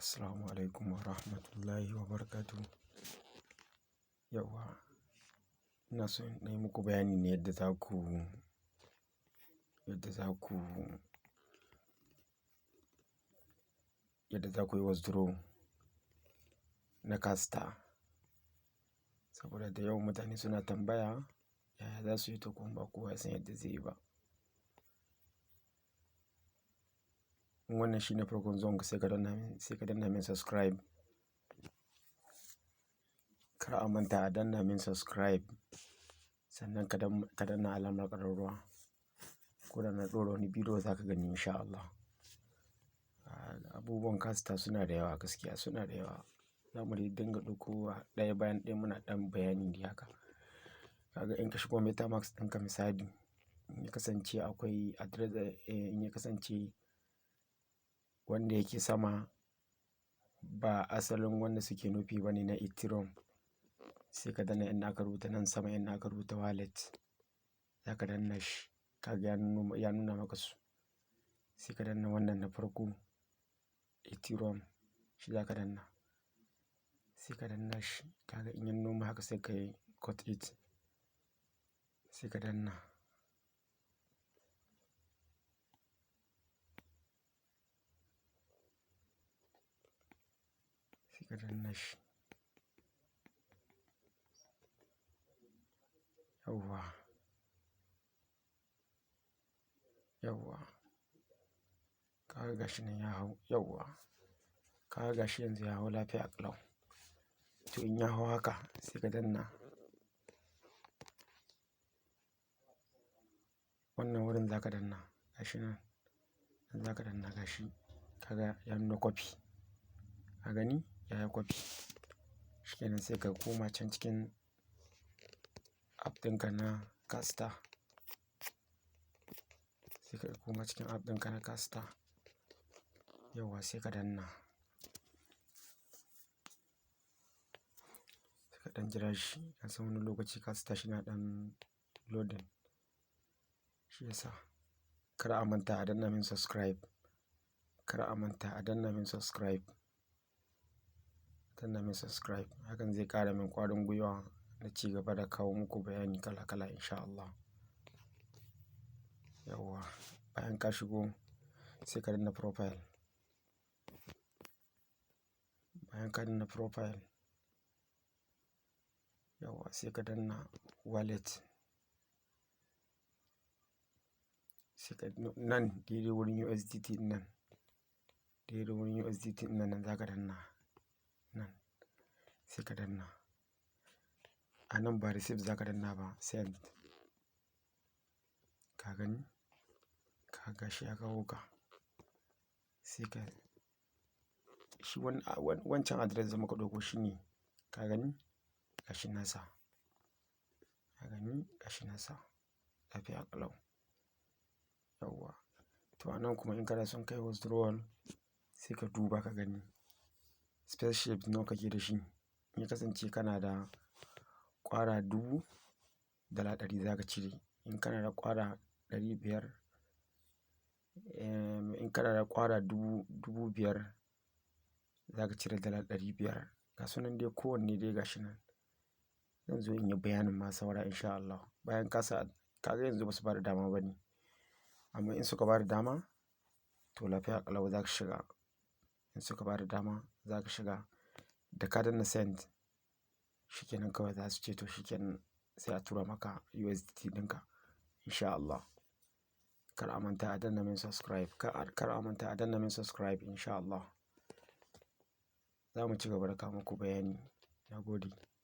Assalamu alaikum wa rahmatullahi wa barakatuh. Yauwa, ina so in yi muku bayani ne yadda za ku yi withdraw na Casper. Saboda da yawan mutane suna tambaya yaya za su yi, to kuma ba kowa ya san yadda zai yi ba. In wannan shine farkon zuwan ka, sai ka danna min subscribe. Kar a manta a danna min subscribe, sannan ka danna alamar ƙararrawa. Ko da na ɗora wani bidiyo, za ka gani, in sha Allah. Abubuwan Casper suna da yawa, gaskiya suna da yawa. Za mu dai dinga ɗaukowa ɗaya bayan ɗaya muna ɗan bayani dai haka. Kaga in ka shigo MetaMask ɗinka misali, in ya kasance akwai address, in ya kasance wanda yake sama ba asalin wanda suke nufi ba ne na Ethereum, sai ka danna inda aka rubuta nan sama, inda aka rubuta wallet, za ka danna shi. Kaga ya nuna maka su. Sai ka danna wannan na farko, Ethereum, shi za ka danna. Sai ka danna shi. Kaga in ya nuno haka, sai ka yi got it. Sai ka danna. Sai ka danna shi. Yauwa. Yauwa. Kaga gashi nan ya hau. Yauwa. Kaga gashi yanzu ya hau lafiya ƙalau. To, in ya hau haka, sai ka danna wannan wurin, za ka danna gashi nan. Nan za ka danna gashi. Kaga ya nuna copy. Ka gani? Ya yi copy. Shikenan, sai ka koma can cikin app ɗinka na Casper. Sai ka koma cikin app ɗinka na Casper. Yauwa, sai ka danna. Sai ka ɗan jira shi. Ka san wani lokaci Casper shi na ɗan loading. Shi yasa. Kar a manta a danna min subscribe. Kar a manta a danna min subscribe. Danna min subscribe. Hakan zai ƙara min ƙwarin gwiwa na ci gaba da kawo muku bayani kala kala, in sha Allah. Yauwa, bayan ka shigo, sai ka danna profile. Bayan ka danna profile, yauwa, sai ka danna wallet. Sai ka nan daidai wurin USDT nan. Daidai wurin USDT nan, nan za ka danna. Nan sai ka danna. A nan ba receive za ka danna ba, send. Ka gani? Ka ga shi ya kawo ka. Sai ka shi wancan address da muka ɗauko shi ne. Ka gani? Gashi nasa. Ka gani? Gashi nasa. Lafiya ƙalau. Yauwa. To, a nan kuma in kana son kai withdrawal, sai ka duba ka gani spaceship nawa kake da shi. In ya kasance kana da ƙwara 1000, $100 za ka cire. In kana da ƙwara 500, in kana da ƙwara 5000, za ka cire $500. Ga sunan dai, kowanne dai gashi nan. Zan zo in yi bayanin ma saura, in sha Allah. Bayan ka sa, ka ga yanzu ba su bada dama ba ne. Amma in suka bada dama, to lafiya ƙalau za ka shiga. In suka bada dama, za ka shiga. Da ka danna send, shikenan kawai za su ce to shikenan, sai a tura maka USDT ɗinka, in sha Allah. Kar a manta a danna min subscribe. Kar a manta a danna min subscribe, in sha Allah. Za mu ci gaba da kawo muku bayani. Na gode.